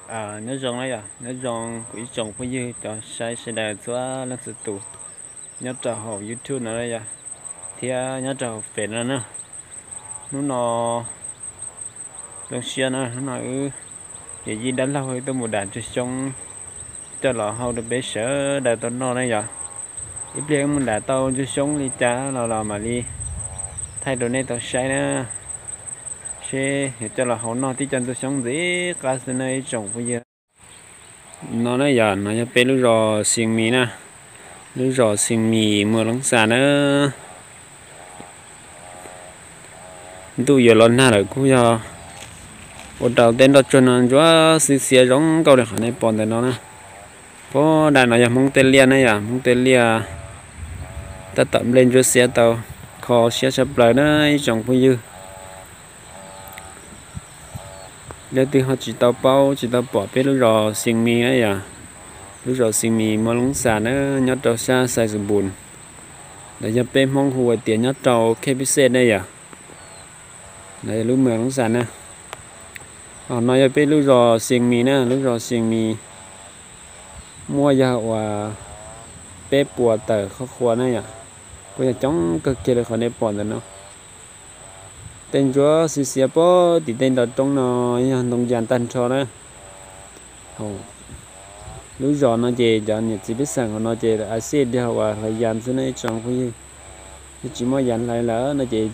Nyob zoo na yom, nyob zoo kuv ib tsoom phooj ywg cov saib sawv daws txhua leej txhua tus nyob rau hauv YouTube no na yom, thiab nyob rau hauv Face no na. Hnub no zoo siab na, hnub no wb yawm yij dab laug wb tuaj mus dam ntsuag xyoob coj los hau rau peb sawv daws tau noj na yom. Ib pliag wb mus dam tau ntsuag xyoob li cas los los mam li thaij rau nej tau saib na. Seb yuav coj los hau noj tib co ntsuag xyoob ntxim qab xwb na ib tsoom phooj ywg. No na yom, no yog peb lub zos Xias Mis na, lub zos Xias Mis, muas Loob Xas na. Ntuj yuav los nag lawm kuj yog ua rau tej nroj tsuag no ntsuab xwb xiav zoo nkauj li qhov nej pom ntawm no na. Puag nram no yog Hmoob tej liaj na yom, Hmoob tej liaj tab tom nplej ntsuab xiab tau kho siab tshaj plaws na ib tsoom phooj ywg. Leej twg ho tsis tau paub tsis tau pom peb lub zos Xias Mis na yom, lub zos Xias Mis, muas Loob Xas na, nyob rau sab Xais Xus Npus. Los yog peb Hmoob hu hais tias nyob rau Khej Pib Xej ne yom. Lub muas Loob Xas na. Ho no yog peb lub zos Xias Mis na, lub zos Xias Mis muaj yog uas peb puas tawm qhov qhua na yom. Kuj yog coob kawg kiag li qhov nej pom ntawm no. Tej ntsuab xwb xiav puag tim tej nroj roob no yog ntoo yas tag nrho na. Lub zos no ces cov niam txiv pej xeem hauv no ces a xij yog uas hlais yas xwb ne ib tsoom phooj ywg. Yog tsis muaj yas hlais lawm no ces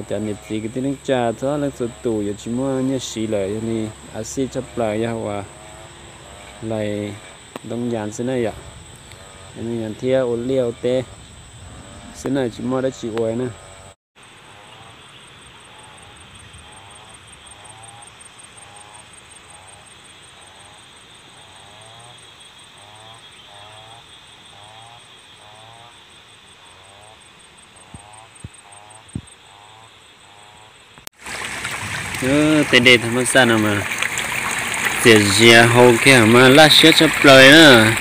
cov niam txiv kwv tij neej tsa txhua leej txhua tus yuav tsis muaj nyiaj siv lawm, yog li a xij tshaj plaws yog uas hlais ntoo yas xwb na yom. Ntoo yas thiab ua liaj ua teb xwb na, tsis muaj dab tsi ua na. Tej dej thaj mab xaj no mas txias zias hau kiag mas laj siab tshaj plaws na.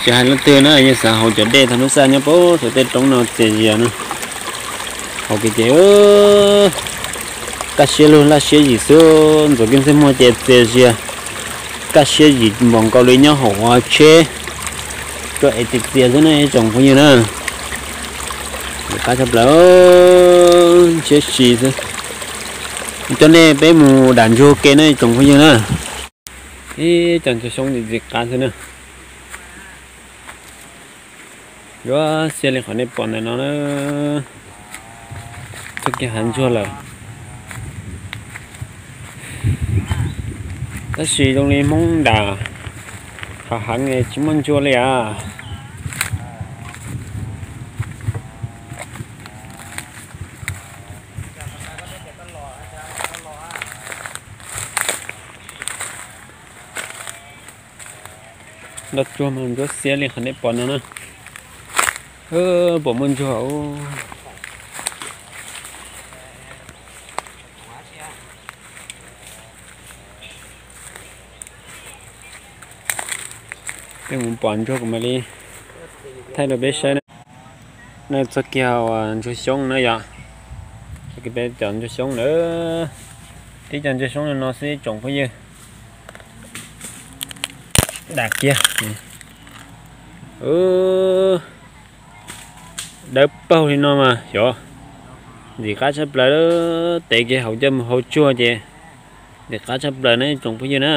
Tsis hais leej twg na yeej xav haus cov dej thaj mab xaj nyob puag saum tej roob no txias zias na. Haus kiag ces kaj siab lug laj siab yim xwb, ntxuav kiag ntsej muag ces txias zias, kaj siab yim npaum nkaus li nyob hauv tsheb, tuaj ev txias txias xwb na ib tsoom phooj ywg na. Qab tshaj plaws, ntshiab si xwb. Coj nej peb mus dam ntsuag ke na ib tsoom phooj ywg na. Ib co ntsuag xyoob ntxim ntxim qab xwb na. Yuav xiab li qhov nej pom ntawm no na, txog kiag hav ntsuag lawm. Tab sis zoo li Hmoob dam hav heev tsis muaj ntsuag li as. Nroj tsuag mas ntsuab xiab li qhov nej pom no na. Pom muaj ntsuag. Peb mus pom ntsuag kuv mam li thaij rau peb saib na. Nej txog kiag ntsuag xyoob na yom. Txog kiag peb cov ntsuag xyoob na. Tib co ntsuag xyoob no xwb tsoom phooj ywg. Dam kiag. Dawb paug li no mas xyov, ntxim qab tshaj plaws. Tev kiag hauv coj mus hau tsuag ces ntxim qab tshaj plaws na tsoom phooj ywg na.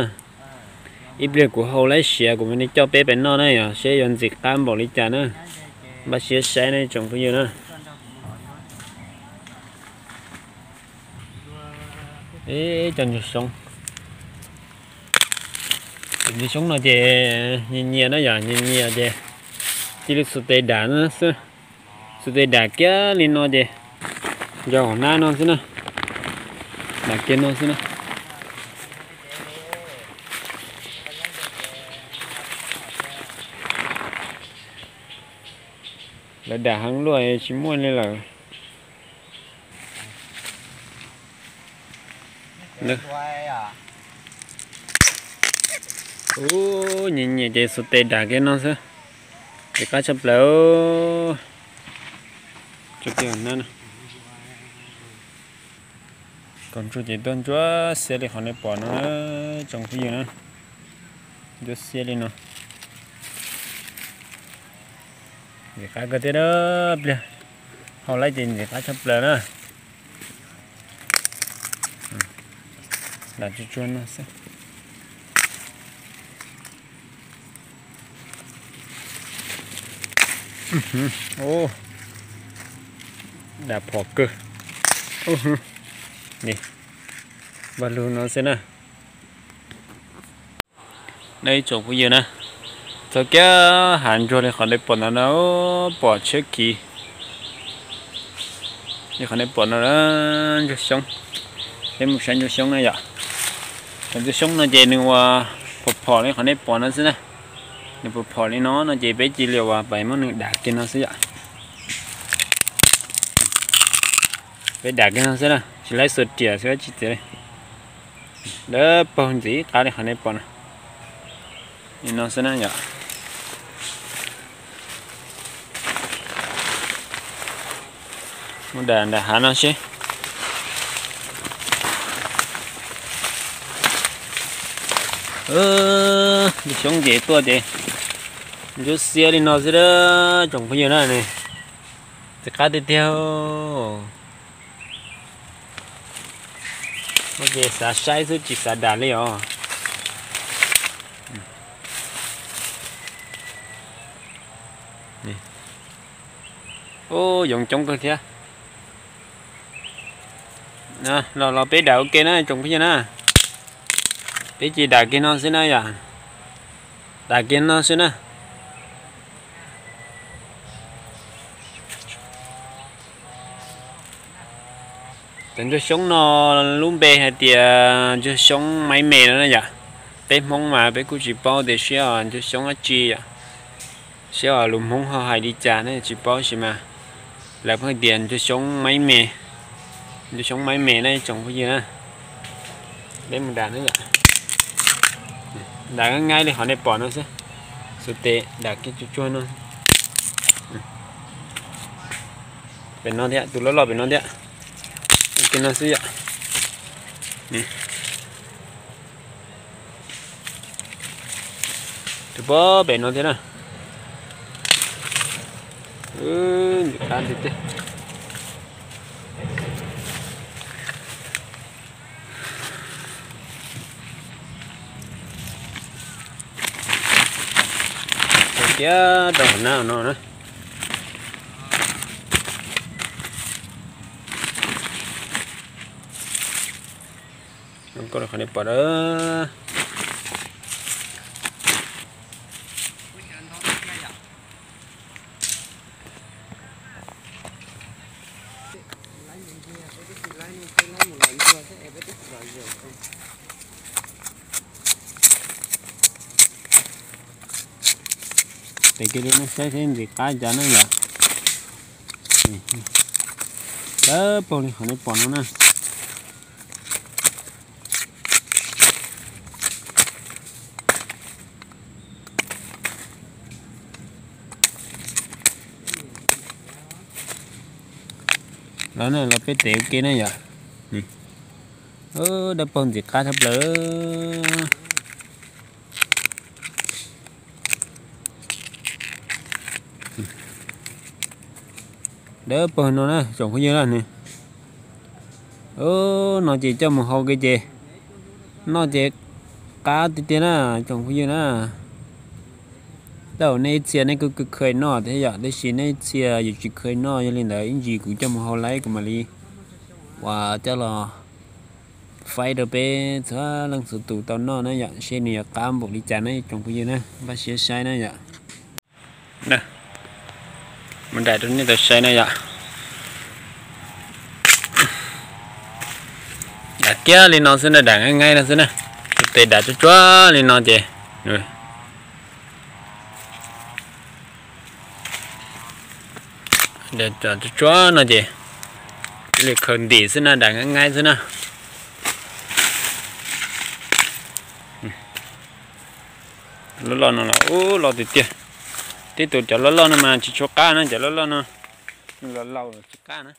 Ib pliag kuv hau laib siav kuv mam li coj peb pais noj na yom, seb yuav ntxim qab npaum li cas na. Npaj siab saib na tsoom phooj ywg na. Ib co ntsuag xyoob. Ntsuag xyoob no ces nyias nyias na yom, nyias nyias ces cia li xuas tes dam xwb. Xuas tes dam kiag li no ces yog hauv hnab no xwb na. Dam kiag no xwb na. Lawv dam heev luaj tsis muaj li lawm. Ub, nyias nyias ces xuas tes dam kiag no xwb. Ces qab tshaj plaws. Ntsuag ces tuaj ntsuab xiab li qhov nej pom no, tsoom phooj ywg na. Ntsuab xiab li no. Ntxim qab kawg thiab na, pliag hau laib ces ntxim qab tshaj plaws na. Dam tsuag tsuag no xwb. Dam phom kawg. Vaj lug no xwb na. Nej ib tsoom phooj ywg na, txog kiag hav ntsuag li qhov nej pom no na, pom tshiab kiv li qhov nej pom no, ntsuag xyoob. Peb mus saib ntsuag xyoob na yom. Cov ntsuag xyoob no ces nws ua phom phom li qhov nej pom no xwb na. Nws phom phom li no no ces peb cia li ua pais muab nws dam kiag no xwb yom. Peb dam kiag no xwb na, tsis laib xuas riam xwb tsis txiav li. Dawb paug ntxim qab li qhov nej pom no. Li no xwb na yom. Mus dam nram hav no seb. Ntsuag xyoob ces tuaj ces ntsuab xiab li no xwb dab tsoom phooj ywg na. Ntxim qab tiag tiag. Ces xav saib xwb tsis xav dam li os. Ub, yoov coob kawg thiab. Los los peb dam ua ke na tsoom phooj ywg na. Peb cia dam kiag no xwb na yom. Dam kiag no xwb na. Cov ntsuag xyoob no lub npe hais tias ntsuag xyoob maib me no na yom. Peb Hmoob mas peb kuj tsis paub tias siab os ntsuag xyoob dab tsi yom. Siab os lus Hmoob ho hais li cas ne tsis paub sis mas lawv pheej tias ntsuag xyoob maib me. Ntsuag xyoob maib me na tsoom phooj ywg na. Peb mus dam na yom. Dam nqaib li qhov nej pom no xwb. Xuas tes dam kiag tsuag tsuag no. Pem no thiab, tus loj loj pem no thiab. Ua kiag no xwb yom. Tus pem no thiab na. Ntxim qab tiag tiag. Kiag rau hauv na no na. Koj qhov nej pom dab. Tes kiag li no saib seb ntxim qab cas na yom. Dawb paug li qhov nej pom no na. Los na, los peb tes ua ke na yom. Dawb paug ntxim qab tshaj plaws. Dawb paug no na tsoom phooj ywg na. No ces coj mus hau ke ces noj ces qab tiag tiag na tsoom phooj ywg na. Tej zaum nej ib txhia nej kuj kheev noj thiab yom, tab sis nej ib txhia yus tsis kheev noj, yog li ntawd ib ntsis kuv coj mus hau laib kuv mam li ua coj los faib rau peb txhua leej txhua tus tau noj na yom, seb nws yuav qab npaum li cas na tsoom phooj ywg na, npaj siab saib na yom. Mus dam rau nej tau saib na yom. Dam kiag li no xwb na, dam nqaib nqaib no xwb na. Tus tes dam tsuag tsuag li no ces tsuag tsuag no ces cia li khaws ntim xwb na, dam nqaib nqaib xwb na. Loj loj no los ub loj tiag tiag. Tib tug cov loj loj no mas tsis tshua qab na, cov loj loj no los laus tsis qab na.